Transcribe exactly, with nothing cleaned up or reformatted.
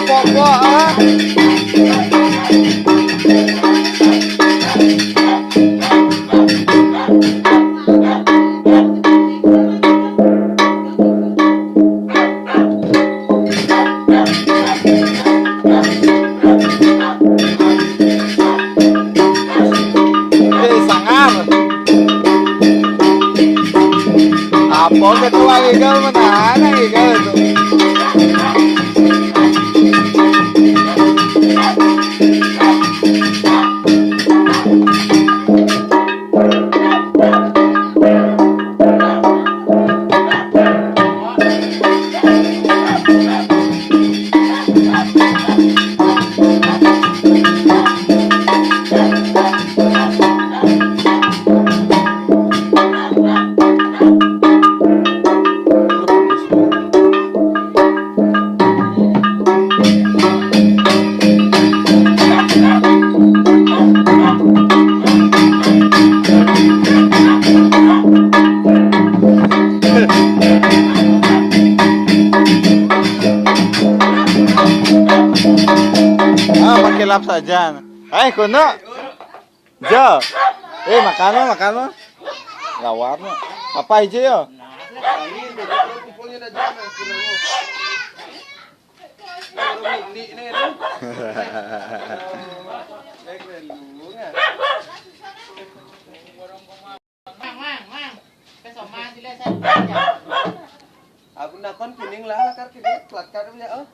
Pokok, ah. Eh, sangar. Apa ketua Igal menahan Igal itu? Ah, pakai lap saja. Eh, kuno. Jo. Eh, makan lo, makan lo. Lawar lo. Apa aja yo? Mang, mang, mang. Pesoma sila sa. Aku nakon pining lah, lakar kini, lakar punya, oh.